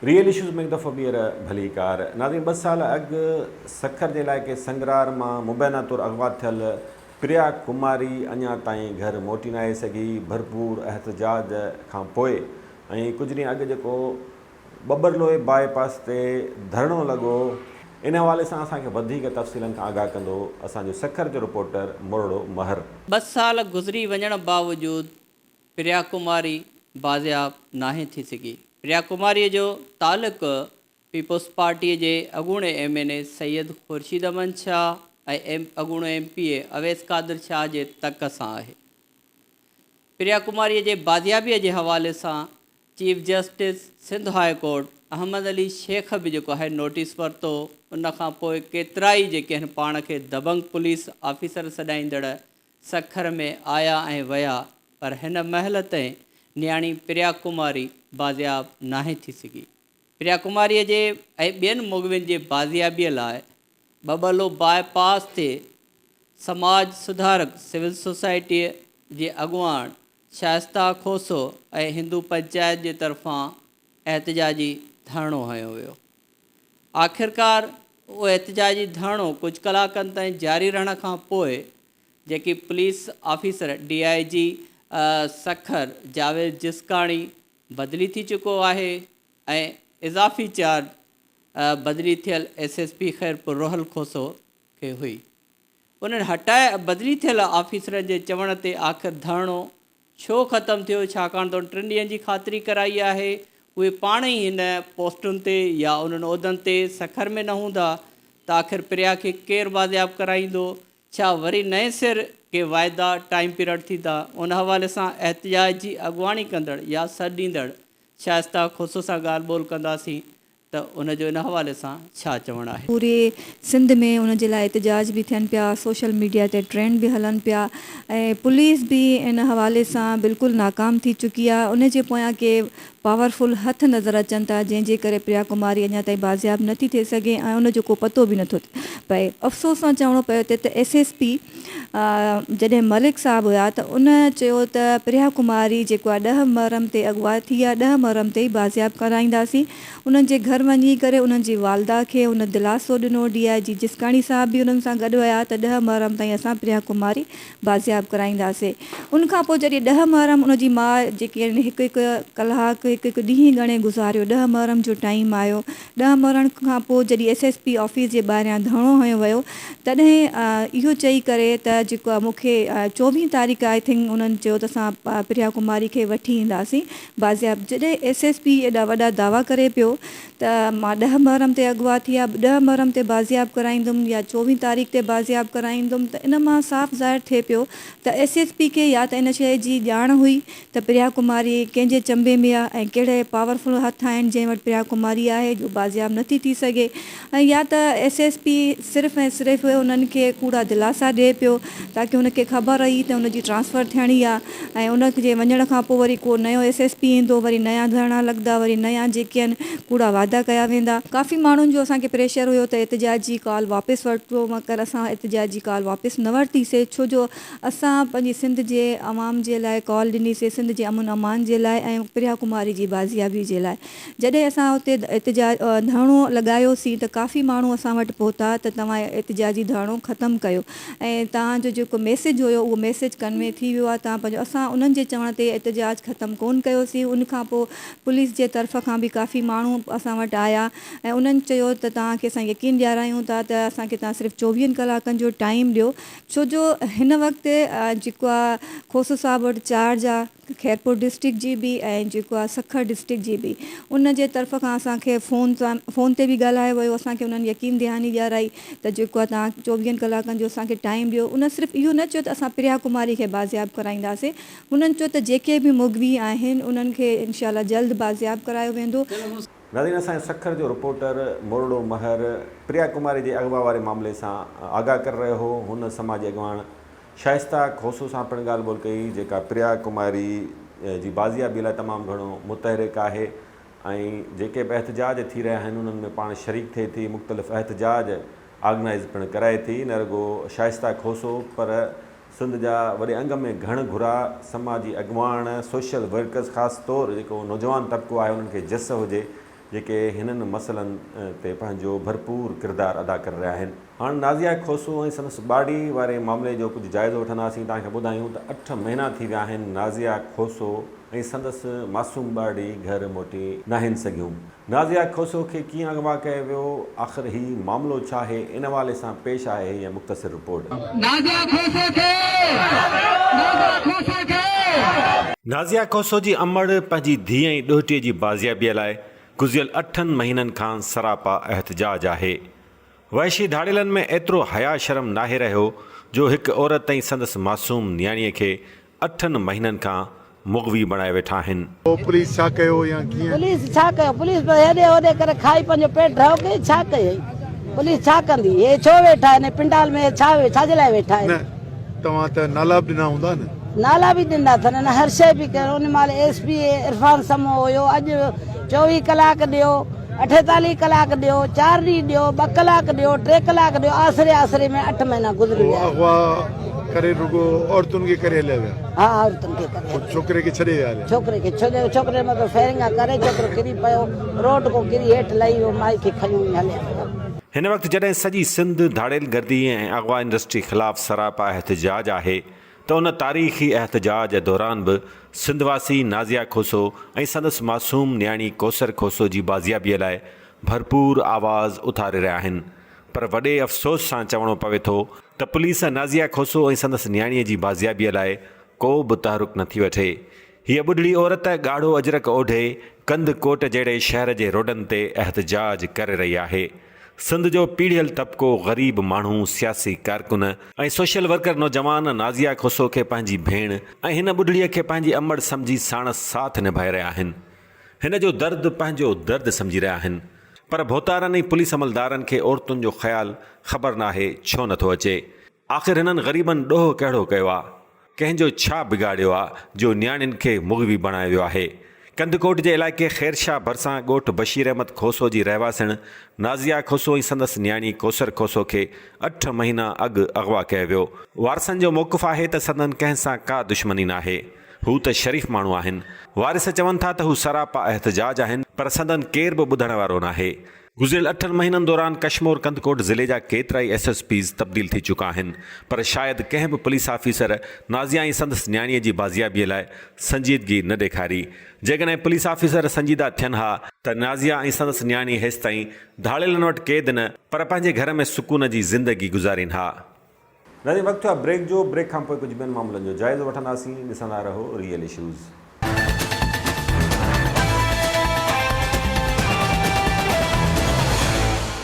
Real issues ۾ هڪ دفعو ٻيهر ڀليڪار. ناظرين ٻه سال اڳ سکر جي علائقي سنگرار مان مبينا طور اغوا ٿيل پريا ڪماري اڃا تائين گهر موٽي ناهي سگهي، ڀرپور احتجاج کان پوء ۽ ڪجهه ڏينهن اڳ جيڪو ٻٻرلوئي باء پاس تي ڌرڻو لڳو، ان حوالي سان اسان کي وڌيڪ تفصيلن کان آگاهه ڪندو اسان جو سکر جو رپورٽر مورڙو مهر. ٻه سال گذري وڃڻ باوجود پريا ڪماري بازياب ناهي ٿي سگهي. پريا ڪماريء جو تعلق پيپلز پارٽيء جي اڳوڻي M N A Syed Khurshid Ahmed Shah ۽ اڳوڻو M P A Awais Qadir Shah جي تڪ سان آهي. پريا ڪماريء جي بازيابيء جي حوالي سان chief justice Sindh high court Ahmed Ali Shaikh به جيڪو آهي نوٽيس ورتو، ان کان پوء ڪيترائي جيڪي آهن پاڻ کي دبنگ پوليس آفيسر سڏائيندڙ سکر ۾ آيا ۽ ويا پر هن مهل تائين نياڻي پريا ڪماري بازياب ناهي ٿي سگهي. پريا ڪماريء جي ۽ ٻين مغوين جي بازيابيء لاء ٻٻلو باء پاس تي سماج سڌارڪ سول سوسائٽيء جي اڳواڻ شائسته کوسو ۽ هندو پنچائت جي طرفان احتجاجي ڌرڻو هنيو ويو. آخرڪار اهو احتجاجي ڌرڻو ڪجهه ڪلاڪن تائين جاري رهڻ کان پوء جيڪي police officer D I G Sukkur Javed Jiskani بدلي ٿي چڪو آهي ۽ اضافي چارج بدلي ٿيل S S P Khairpur Rohal Khoso کي هئي. انهن هٽائي بدلي ٿيل آفيسرن جي چوڻ تي آخر ڌرڻو ڇو ختم ٿيو ڇاڪاڻ ته انهن ٽن ڏينهن جي خاطري ڪرائي آهي اهي پاڻ ئي هن پوسٽن تي يا انهن عهدن تي سکر ۾ نه هوندا ته آخر پريا کي ڪير بازياب ڪرائيندو ڇا وري نئين سر ڪي واعدا ٽائيم پيريڊ ٿيندا ان حوالي سان احتجاج جي اڳواڻي ڪندڙ يا سڏ ڏيندڙ شائسته کوسو سان ڳالهه ٻولهه ڪنداسين ته ان جو ان حوالي سان ڇا چوڻ آهي. پوري سنڌ ۾ ان جي لاء احتجاج به ٿين پيا، سوشل ميڊيا تي ٽرينڊ به هلن پيا ۽ پوليس به ان حوالي سان بلڪل ناڪام ٿي چڪي آهي، ان جي پويان ڪي پاور فل هٿ نظر اچن ٿا جنهن جي ڪري پريا ڪماري اڃا تائين بازياب نه ٿي ٿئي سگهي ۽ ان جو ڪو پتو به نٿو پئي. افسوس سان چوڻو پيو ٿئي ته ايس ايس پي جڏهن ملڪ صاحب هيا ته ان چيو ته پريا ڪماري جيڪو آهي ڏهه محرم تي اغوا ٿي آهي ڏهه محرم تي ئي بازياب ڪرائينداسين انهن جي گهر وڃي ڪري انهن جي والده کي ان دلاسو ڏنو ڊي I جي جسڪاڻي صاحب به انهن سان گڏ ويا ته ڏهه محرم تائين اسان پريا ڪماري بازياب ڪرائينداسين ان کان پوء جڏهن ڏهه محرم ان جي ماء جيڪي آهن هڪ هڪ ڪلاڪ هڪ هڪ ڏينهن ڳڻي گذاريو ڏهه محرم جو ٽائيم آيو ڏهه محرم کان پوء جڏهن ايس ايس پي آفيس جي ٻاهريان ڌرڻو هنيو ويو تڏهن اهو چئي ڪري ته جيڪو آهي مون کي چوويهه تاريخ I think انهن چيو ته اسان پريا ڪماري کي وٺي اينداسين بازياب جڏهن ايس ايس پي ايڏا وڏا دعويٰ ڪري پيو ته مان ڏهه محرم تي اغوا ٿي آ ڏهه محرم تي بازياب ڪرائيندم يا چوويهه تاريخ تي بازياب ڪرائيندم ته ان مان صاف ظاهر ٿئي پيو ته ايس ايس پي کي يا ته ان شيء جي ڄاڻ هئي ته پريا ڪماري ڪنهن جي چنبي ۾ آ ۽ ڪهڙي پاورفل هٿ آهن جنهن وٽ پريا ڪماري آهي جو بازياب نٿي ٿي سگهي ۽ يا ته ايس ايس پي صرف ۽ صرف انهن کي ڪوڙا دلاسا ڏئي پيو تاڪه هن کي خبر رهي ته ان جي ٽرانسفر ٿيڻي آ ۽ ان جي وڃڻ کان پوء وري ڪو نيو ايس ايس پي ايندو وري نيا ڌرڻا لڳندا وري نيا جيڪي آهن ڪوڙا وعدا ڪيا ويندا. ڪافي ماڻهن جو اسان کي پريشر هيو ته احتجاج جي ڪال واپس ورتو مگر اسان احتجاج جي ڪال واپس نه ورتي سي ڇو جو اسان پنهنجي سنڌ جي عوام جي لاء ڪال ڏني سي سنڌ جي امن امان جي لاء ۽ پريا ڪماري جي بازيابي جي لاء جڏهن اسان اتي احتجاج ڌرڻو لڳايو سين ته ڪافي ماڻهو اسان وٽ پهتا ته توهان احتجاجي ڌرڻو ختم ڪيو ۽ توهان جو جيڪو ميسيج هيو اهو ميسيج ڪنوي ٿي ويو آهي توهان پنهنجو اسان انهن جي چوڻ تي احتجاج ختم ڪون ڪيو سين ان کان پوء پوليس جي طرف کان به ڪافي ماڻهو اسان وٽ آيا ۽ انهن چيو ته توهان کي اسان يقين ڏيارايون ٿا ته اسان کي توهان صرف چوويهن ڪلاڪن جو ٽائيم ڏيو ڇو جو هن وقت جيڪو آ کوسو صاحب وٽ چارج آ خيرپور ڊسٽرڪٽ جي به ۽ جيڪو آ سکر ڊسٽرڪٽ جي به ان جي طرف کان اسان کي فون سان فون تي به ڳالهايو ويو اسان کي انهن يقين دهاني ڏيارائي ته جيڪو آ توهان چوويهن ڪلاڪن جو اسان کي ٽائيم ڏيو ان صرف اهو نه چيو ته اسان پريا ڪماري کي بازياب ڪرائينداسين هنن چيو ته جيڪي به مغوي آهن انهن کي انشاء الله جلد بازياب ڪرايو ويندو. ناظرين اسان جو سکر جو رپورٽر مورڙو مهر پريا ڪماري جي اغوا واري معاملي سان آگاهه ڪري رهيو هو هن سماجي اڳواڻ شائسته کوسو سان پڻ ڳالهه ٻولهه ڪئي جيڪا پريا ڪماري جي بازيابي لاء تمام گهڻو متحرڪ آهي ۽ جيڪي به احتجاج ٿي رهيا آهن انهن ۾ پاڻ شريڪ ٿئي ٿي مختلف احتجاج آرگنائيز پڻ ڪرائي ٿي نه رڳو شائسته کوسو پر سنڌ جا وڏي انگ ۾ گهڻ گهرا سماجي اڳواڻ، سوشل ورڪرز خاص طور جيڪو نوجوان طبقو آهي انهن کي جس هجي جيڪي هنن مسئلن تي پنهنجو ڀرپور ڪردار ادا ڪري رهيا آهن. هاڻ نازيه کوسو ۽ سندس ٻارڙي واري معاملي جو ڪجهه جائزو وٺنداسين توهان کي ٻڌايون ته اٺ مهينا ٿي ويا آهن نازيه کوسو ۽ سندس معصوم ٻارڙي گهر موٽي ناهن سگهيون. نازيه کوسو کي ڪيئن اغوا ڪيو ويو آخر هي معاملو ڇا آهي ان حوالي سان پيش آهي هيء مختصر رپورٽ. نازيه کوسو کي نازيه کوسو کي. نازيه کوسو جي امڙ پنهنجي ڌيء ۽ ڏوهٽي جي بازيابيء لاء گذريل اٺن مهينن کان سراپا احتجاج آهي. وحشي ڌاڙيلن ۾ ايترو حياء شرم ناهي رهيو جو هڪ عورت ۽ سندس معصوم نياڻيء کي اٺن مهينن کان مغوي بڻائي ويٺا آهن. پوء پوليس ڇا ڪيو يا ڪيئن؟ پوليس ڇا ڪيو پوليس بس هيڏي هوڏي ڪري کائي پنهنجو پيٽ ڍؤ ڪئي ڇا ڪيائين پوليس ڇا ڪندي هي ڇو ويٺا آهن هي پنڊال ۾ ڇا ڇا جي لاء ويٺا آهن. نه توهان ته نالا به ڏنا هوندا نه. نالا به ڏنا اٿن نه هر شيء به ڪيو ان مهل ايس پي عرفان سمو هيو اڄ 24 ڪلاڪ ڏيو 48 ڪلاڪ ڏيو چار ڏينهن ڏيو ٻه ڪلاڪ ڏيو ٽي ڪلاڪ ڏيو آسري آسري ۾ اٺ مهينا گذري پوء ويا. اغوا ڪري رڳو عورتن کي ڪري هليا ويا. ها عورتن کي ڪري پوء ڇوڪري کي ڇڏي ويا هليا. ڇوڪري کي ڇڏي ڇوڪري مٿان فيرنگا ڪري ڇوڪرو ڪري پيو روڊ کان ڪري هيٺ لهي ويو مائي کي کنيو ۽ هليا ويا. هن وقت جڏهن سڄي سنڌ ڌاڙيل گردي ۽ اغوا انڊسٽري خلاف سراپا احتجاج آهي ته ان تاريخي احتجاج دوران به سنڌ واسي نازيه کوسو ۽ سندس معصوم نياڻي ڪوثر کوسو جي بازيابي لاء ڀرپور آواز اٿاري رهيا آهن پر وڏي افسوس سان چوڻو پوي ٿو ته پوليس نازيه کوسو ۽ سندس نياڻي جي بازيابي لاء ڪو به تحرڪ نٿي وٺي. هيء ٻڍڙي عورت ڳاڙهو اجرڪ اوڍي ڪنڌ ڪوٽ جهڙي شهر جي روڊن تي احتجاج ڪري رهي آهي. سنڌ جو پيڙهيل طبقو، غريب ماڻهو، سياسي ڪارڪن ۽ سوشل ورڪر نوجوان نازيه کوسو کي پنهنجي ڀيڻ ۽ هن ٻڍڙيء کي پنهنجي امڙ سمجهي ساڻس ساٿ نڀائي رهيا آهن. هن جو درد پنهنجو درد سمجهي رهيا آهن. پر ڀوتارن ۽ پوليس عملدارن کي عورتن جو خيال خبر ناهي ڇو نٿو اچي. آخر هنن غريبن ڏوهه ڪهڙو ڪيو آ؟ ڪنهن جو ڇا بگاڙيو آ جو نياڻين کي مغوي بڻايو ويو آهي؟ ڪنڌڪوٽ جي علائقي خيرشاهه ڀرسان ڳوٺ بشير احمد کوسو جي رهواسڻ نازيه کوسو ۽ سندس نياڻي ڪوثر کوسو کي اٺ مهينا اڳ اغوا ڪيو ويو. وارثن جو موقف آهي ته سندن ڪنهن سان ڪا دشمني ناهي، هو ته شريف ماڻهو آهن. وارث چون ٿا ته هو سراپا احتجاج آهن پر سندن ڪير به ٻڌڻ وارو ناهي. گذريل اٺن مهينن دوران ڪشمور ڪنڌڪوٽ ضلعي جا ڪيترائي ايس ايس پيز تبديل ٿي چڪا آهن پر شايد ڪنهن به پوليس آفيسر نازيا ۽ سندس نياڻيء جي بازيابيء لاء سنجيدگي نه ڏيکاري جيڪڏهن پوليس آفيسر سنجيده ٿين ها ته نازيا ۽ سندس نياڻي هيستائين ڌاڙيلن وٽ قيد نه پر پنهنجي گهر ۾ سڪون جي زندگي گذارين ها. ناظرين وقت ٿيو آهي بريڪ جو، بريڪ کانپوء ڪجهه ٻين معاملن جو جائزو وٺنداسين، ڏسندا رهو ريئل اشوز.